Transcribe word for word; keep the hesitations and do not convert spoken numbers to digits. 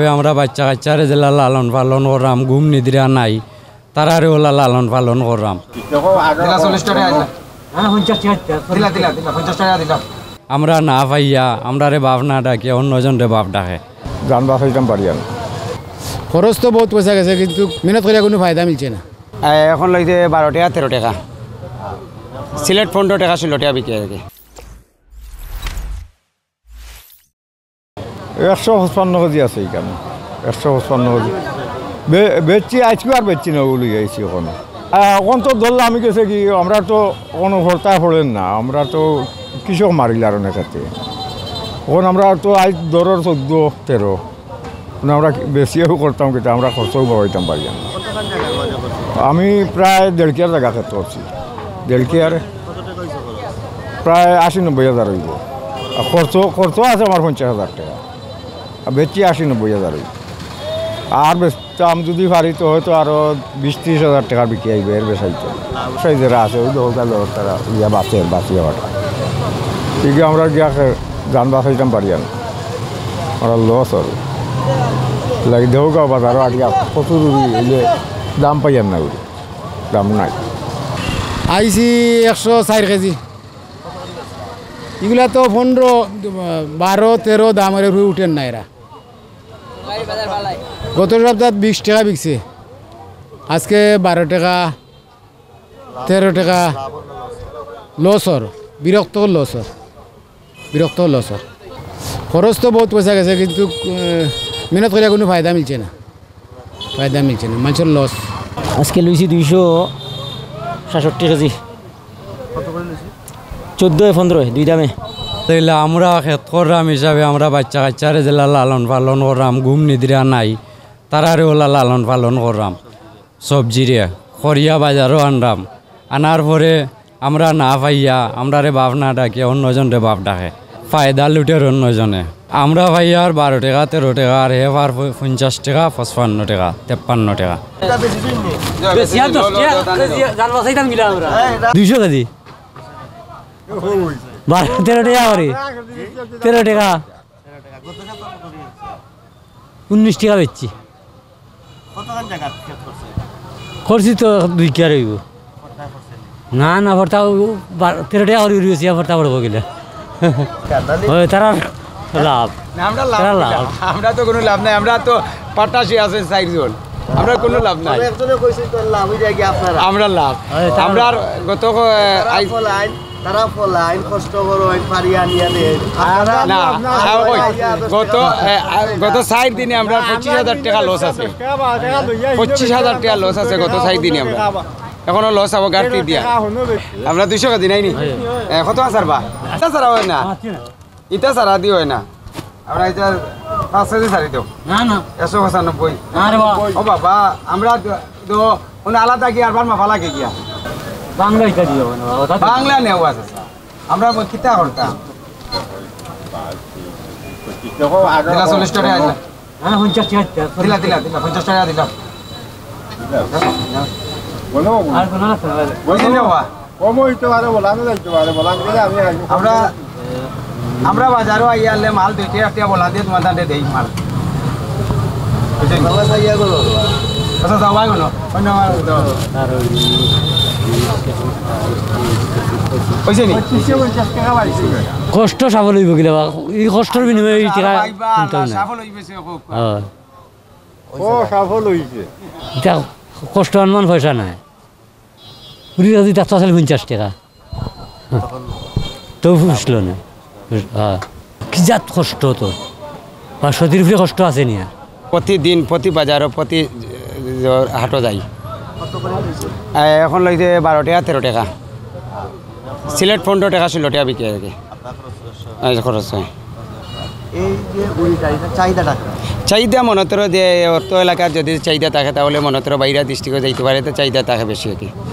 তবে আমরা বাচ্চা কাচ্চারে যেলা লালন পালন কররাম, ঘুম নিদ্রা নাই, তারারে ওলা লালন পালন কররাম। দিলা চল্লিশ টাকা দিলা। না, না, পঞ্চাশ টাকা দিলা। দিলা, দিলা, দিলা, পঞ্চাশ টাকা দিলা। আমরা না পাইয়া, আমরারে বাপ না ডাকিয়া অন্যজনরে বাপ ডাকে। জান বাঁচাইতাম পারিয়ার না। খরচ তো বউত পয়সা গেছে, কিন্তু মেহনত করিয়া কুনু ফায়দা মিলছে না। এ, এখন লইছে বারো টাকা, তেরো টাকা। সিলেট পনেরো টাকা, ষোলো টাকা বিকে আর কি। একশো পঁচপান্ন কেজি আছে ইখানো, একশো পঁচপান্ন কেজি। বে-, বেচছি আইজকু আর বেচছি না, ওগুলি আইছি ওখানো। আহ, এখন তো ধরলে আমি গেছে কি, আমরা তো কোনো ভর্তা পড়েন না, আমরা তো কৃষক মারিল আর অনেক আছে। এখন আমরা তো আইজ ধরো চোদ্দ, তেরো, মানে আমরা বেশিও করতাম কিন্তু আমরা খরচও বাড়াইতাম পারি না। আমি প্রায় দেড় কিয়ার জাগা খেত করছি, দেড় কিয়ার প্রায় আশি নব্বই হাজার অইবো। আর খরচ, খরচ আছে আমার পঞ্চাশ হাজার টাকা, আর বেচছি আশি নব্বই হাজার অইবো। আর বেচতাম যদি পারি তো হয়তো আরো বিশ ত্রিশ হাজার টাকার বিক্রি আইবো, এর বেশি আইতো না। সেই যারা আছে ওই দোকান তারা ইয়া বাঁচে, বাঁচিয়ে পাঠায়। ঠিক আমরা গিয়া খে-, জান বাঁচাইতাম পারি না, আমরা লস আর। লাগি দেহ গাঁও বাজারও আটিয়া প্রচুর উড়ি, এই যে দাম পাইয়ার না উড়ি, দাম নাই। আইছি একশো চার কেজি। ইগুলা তো পনেরো, বারো, তেরো দামর উপরে উঠের না এরা। গত সপ্তাহ বিশ টাকা বিকছে, আজকে বারো টাকা, তেরো টাকা। লস অর, বিরক্ত লস অর, বিরক্ত লস অর। খরচ তো বউত পয়সা গেছে, কিন্তু, আহ, মেহনত করিয়া কুনু ফায়দা মিলছে না। ফায়দা মিলছে না, মানষর লস। আজকে লইছি দুইশো সাতষট্টি কেজি। কত করে লইছি? চোদ্দোয় পনেরোয়, দুই দামে। তাইলে আমরা খেত কররাম হিসাবে আমরা বাচ্চা কাচ্চারে যেলা লালন পালন কররাম, ঘুম নিদ্রা নাই, তারারে ওলা লালন পালন কররাম। সবজিরে করিয়া বাজারও আনরাম, আনার পরে আমরা না পাইয়া, আমরারে বাপ না ডাকিয়া অন্যজনরে বাপ ডাকে, ফায়দা লুটের অন্যজনে। আমরা পাইয়ার বারো টাকা, তেরো টাকা, আর হে পার প-, পঞ্চাশ টাকা, পঁচপান্ন টাকা, তেপ্পান্ন টাকা। বেশি আর দশ টাকা, জান বাঁচাইতাম গিলা আমরা। দুইশো কেজি। বারো, তেরো টাকা করি। তেরো টাকা। উনিশ টাকা বেচছি। কতখান জায়গা খেত করছে? করছি তো দুই কিয়ার অইবো। ভর্তা করছে নি? না, না, ভর্তা ও বা-, তেরো টাকা করি উড়ি গেছি, আর ভর্তা পড়বো কিলা? কান্দালি? ওই, তারার লাভ। না, আমরা লাভ তারা কি লাভ। লাভ? আমরা তো কোনো লাভ নাই, আমরা তো পাটাশি আছে চারজন, আমরা কোনো লাভ নাই। তবে একজনে কইছে তো লাভ হয়ে যায় কি আপনারা? আমরা লাভ। ওই, তারা আমরা লাভ। গত ক-, তারা আই- ফলাইন, তারা ফলাইন, কষ্ট করইন, পারি আনিয়া দেন। আপনারা না, লাভ নাই, আর ওই, আইয়া দশ গত, টাকা। এ, আ, গত চার দিনে আমরা পঁচিশ হাজার টাকা লস আছে। পঁচিশ হাজার টাকা লস আছে গত চার দিনে আমরা। এখনো লস আবো গাড়তি দিয়া। আমরা দুইশো কেজি নাই নি? এ, কত আছার বা? ইটা ছাড়া হয় না। ইটা ছাড়া দি হয় না। আমরা ইটা পাঁচ কেজি ছাড়ি দেও। না, না। একশো পঁচানব্বই। না রে বাবা। ও বাবা, আমরা দ-, দ-, উনি আলাদা কি আরবার মাফা লাগে গিয়া? বাংলা ইটা দিও না বাবা, ওটা দিও। বাংলা নেওয়া আছে। আমরা বল কিতা করতাম? দিলা চল্লিশ টাকা আছে। হ্যাঁ, পঞ্চাশ টাকা দিতে হবে। দিলা, দিলা, দিলা, পঞ্চাশ টাকা দিলা। বলো, আর কোনো আছে না? বুঝলি না বাবা? কম হইতে পারে, বলা না যাইতে পারে, বলা গেলে আমি আইবো। আমরা, আমরা বাজারও আইয়া আনলে মাল দুইটা একটা বলা দিয়ে তোমার দাঁড়ে দেই মাল। বুঝলি? বাবা, সাইয়া করো। আচ্ছা, যাও ভাই, বলো। অন্য মাল দাও। হইছে নি? কষ্ট সফল হইব কিনা বা? এই কষ্টর বিনিময়ে এই টাকা আরো পাইবা, কিনতে হবে না। সফল হইবে সে হোক। হ্যাঁ। ও, সফল হইছে। এটা কষ্ট আনমান পয়সা নাই। পুরী যদি তার আসলে পঞ্চাশ টাকা। তো বুঝলো না। হ্যাঁ। কি জাত কষ্ট তো। বা সতীর উপরে কষ্ট আছে নিয়া। প্রতিদিন, প্রতি বাজারও, প্রতি, এ, হাটও যাই। কত করে হইছে? এ, এখন লইছে বারো টাকা, তেরো টাকা। সিলেট পনেরো টাকা, ষোলো টাকা বিকে আর কি। আপনার খরচ হচ্ছে? এই খরচ হয়। এই যে উড়িটা, এটা চাহিদাটা কেমন? চাহিদা মনে করো যে অত এলাকার যদি চাহিদা থাকে, তাহলে মনে করো বাইরে ডিস্ট্রিক্টও যাইতে পারে, তো চাহিদা থাকে বেশি আর কি।